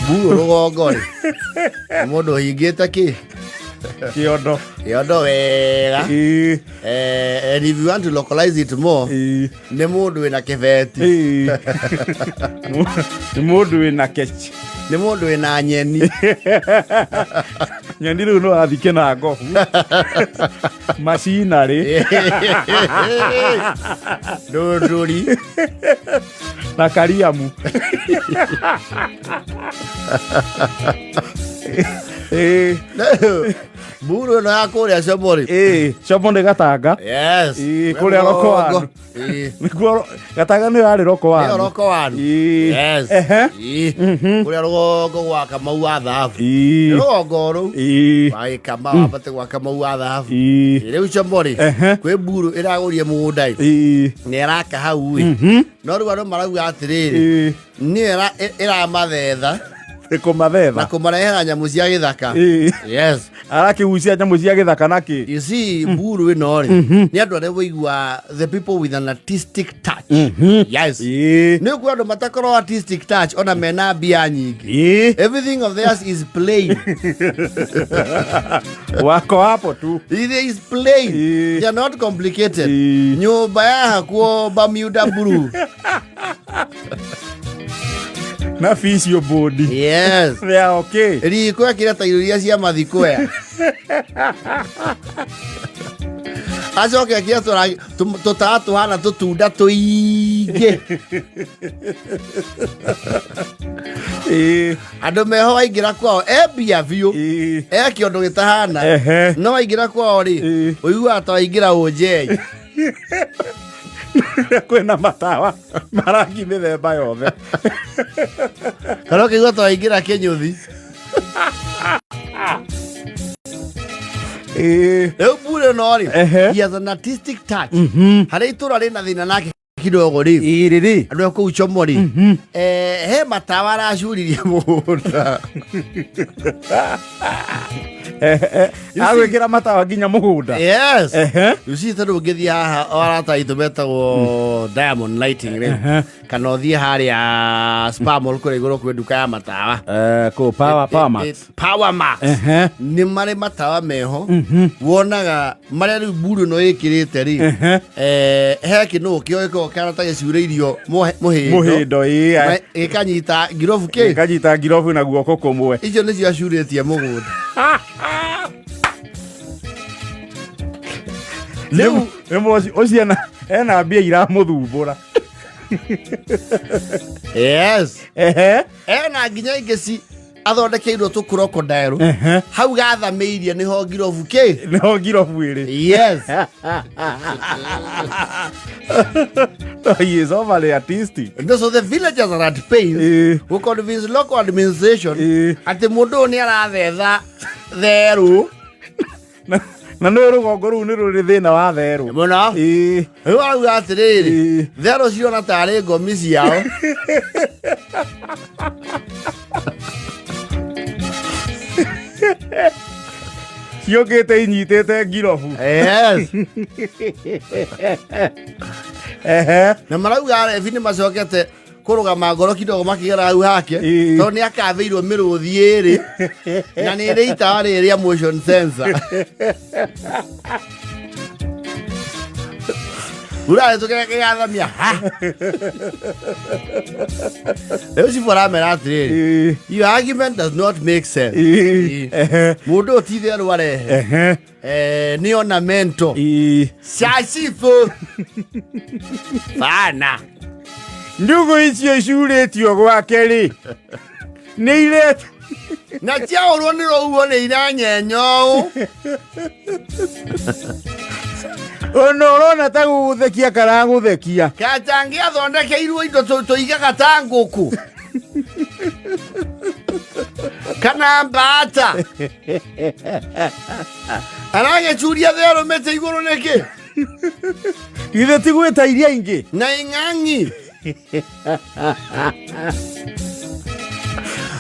Mburu rũgongo rĩ nĩ mũndũ ũhingĩte kĩ Kĩondo. Kĩondo wega. Ĩĩ. And if you want to localize it more, Ĩĩ. nĩ mũndũ wĩna kĩbeti. Ĩĩ. Nĩ mũndũ wĩna keci. Nĩ mũndũ wĩna nyeni. Nyeni rĩu no athike na ngobu macinarĩ. Ndũndũri. Na kariamu. Ĩĩ. Mburu ĩno ya kũrĩa Comori. Ĩĩ, Como nĩ Gatanga. Yes. Ĩĩ, kũrĩa roko wanu. Ĩĩ. Nĩkuo Gatanga nĩyo yarĩ roko wanu. Nĩyo roko wanu. Ĩĩ. Yes. Ehe. Ĩĩ. Kũrĩa rũgongo gwa Kamau wa thahabu. Ĩĩ. Nĩ rũgongo rũu. Ĩĩ. Wa Kamau wambate gwa Kamau wa thahabu. Ĩĩ. Rĩu Comori Ehe. kwĩ mburu ĩragũria mũgũnda ĩ. Ĩĩ. Nĩ ĩraka hau ĩ. No rĩu andũ marauga atĩrĩrĩ, Ĩĩ. nĩyo ĩramathetha Nĩ kũmathetha. Na kũmarehera nyamũ cia gĩthaka. Ĩĩ. Yes. Arakĩgucia nyamũ cia gĩthaka na kĩ? You see, mburu ĩno rĩ, nĩ andũ arĩa ũigua the people with an artistic touch. Yes. Ĩĩ. Nĩ ũkuona andũ matakorwo artistic touch ona mena mbia nyingĩ. Ĩĩ. Everything of theirs is plain. Wako hapo tu. It is plain. Ĩĩ. They are not complicated. Ĩĩ. Nyũmba yahakwo Bermuda blue. Na ficio board. Yes. They are okay. Riko ekĩra ta irio iria cia mathikoya. Acoke ekĩre tũtaa tũhana tũtunda tũingĩ. Ĩĩ. Andũ meho waingĩra kwao e mbia biũ. Ĩĩ. E kĩondo gĩtahana. Ehe. No waingĩra kwao rĩ, Ĩĩ. ũiguaga ta waingĩra ũnjei. Kwĩna matawa marangi mĩthemba yothe. Kana ũkĩigua ta waingĩra kĩnyũthi. Ĩĩ. Rĩu mbura ĩno rĩ, Ehe. he has an artistic touch. Harĩa itũra rĩna thĩna nake kidogo rĩ, Ĩĩ rĩrĩ. andũ a kũu Chomo rĩ, he matawa aracuririe mũgũnda. Agwĩkĩra matawa nginya mũgũnda. Yes. Ehe. You see, tondũ ũngĩthiĩ haha o arata aitũ metagwo Diamond Lighting rĩ, kana ũthiĩ harĩa Spa Mall kũrĩa igũrũ kwĩ nduka ya matawa. Kũ Power Max. Power Max. Ehe. Nĩ marĩ matawa meho wonaga marĩa rĩu mburu ĩno ĩkĩrĩte rĩ, Ehe. he kĩnũũ kĩo gĩkoragwo kĩhana ta gĩcurĩirio mũhĩndo. Mũhĩndo, ĩĩ. Gĩkanyita ngirobu kĩ. Gĩkanyita ngirobu na guoko kũmwe. Icio nĩcio acurĩtie mũgũnda rĩu. Rĩmwe ũcio ena mbia iramũthumbũra. Yes. Ehe. Ena nginya ingĩ ci athondekeirwo tũ crocodile. Ehe. Hau gathamĩirie nĩho ngirobu kĩ. Nĩho ngirobu ĩrĩ. Yes. He is overly artistic. No, so the villagers are at pains Ĩĩ. who convince local administration Ĩĩ. atĩ mũndũ ũyũ nĩ arathetha therũ. Na nĩ rũgongo rũu nĩ rũrĩ thĩna wa therũ. Mũno. Ĩĩ. Rĩu arauga atĩrĩrĩ, Ĩĩ. therũ ciona tarĩ ngomi ciao. Ciũkĩte inyitĩte ngirobu. Yes. Ehe. Na marauga arebi nĩ macokete kũrũgama ngoro kidogo makĩgera hau hake, Ĩĩ. tondũ nĩ akathĩirwo mĩrũthi ĩrĩ na nĩ ĩrĩ itawa rĩrĩ rĩa motion sensor. Urahĩtũkĩra kĩgathamia ha. Rĩu cibũ aramera atĩrĩrĩ, Ĩĩ. your argument does not make sense. Ĩĩ. Ĩĩ. Ehe. Mũndũ ũyũ ti therũ arehe. Ehe. Nĩ ornamental. Ĩĩ. Cia cibũ bana. Njugu icio icurĩtio gwake rĩ, nĩ irete. Na ciaũrwo nĩ rũhuho nĩ iranyenya ũũ. Ona ũrona ta gũgũthekia karagũthekia. Katangĩathondekeirwo indo tũigaga ta ngũkũ kana mbata, aragĩcuria therũ mĩtĩ igũrũ nĩkĩ? Githĩ ti gwĩta iria ingĩ? Na ing'ang'i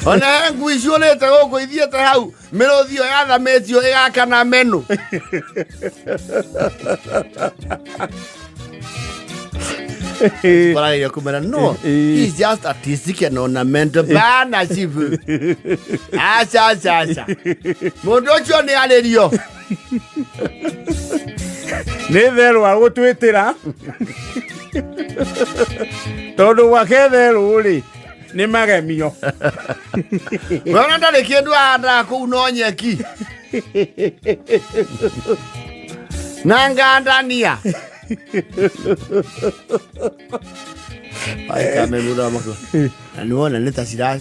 ona he ngui ciũrĩte gũkũ ithiĩte hau mĩrũthi ĩyo yathamĩtio ĩgakana meno. Barageria kumera no Ĩĩ. he's just artistic and ornamental bana chifu aca aca aca mũndũ ũcio nĩ arĩrio. Nĩ therũ agũtwĩtĩra tondũ gwake therũ rĩ nĩ magemio. Wona ndarĩ kĩndũ ahandaga kũu no nyeki na ngandania. Na nĩwona nĩ ta cira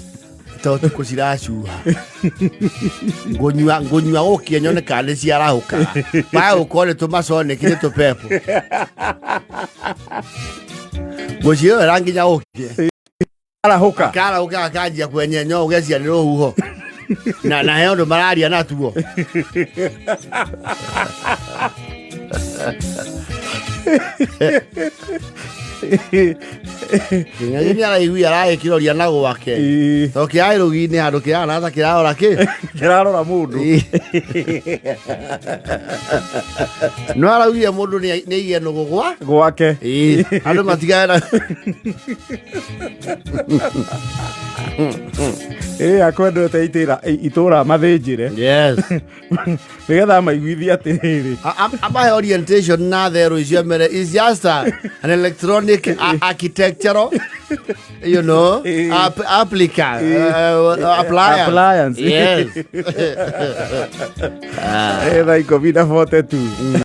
ta ũtukũ ciracuha ngũnyua ngũnyua gũkie nyone kana nĩ ciarahũka wagũkorwo nĩ tũmaconeki nĩ tũpepo ngũciĩrorera nginya ũkie. Arahũka. Karahũka gakanjia kwenyenya ũgecia nĩ rũhuho na he ũndũ mararia natuo. Kĩng'ang'i nĩ araiguia aragĩkĩroria na gwake. To kĩarĩ rũgi-inĩ handũ kĩrahana ta kĩrarora kĩ. Kĩrarora mũndũ. No araugire mũndũ nĩ aige nũgũ gwa gwake. Ĩĩ, andũ matigane na Ĩ akwendete itũra mathĩnjĩre. Yes. Nĩgetha maiguithie atĩrĩrĩ. Amahe orientation na therũ icio mere is just an electronic architectural applicant, appliance. Appliance. Yes. Thaa 10:42.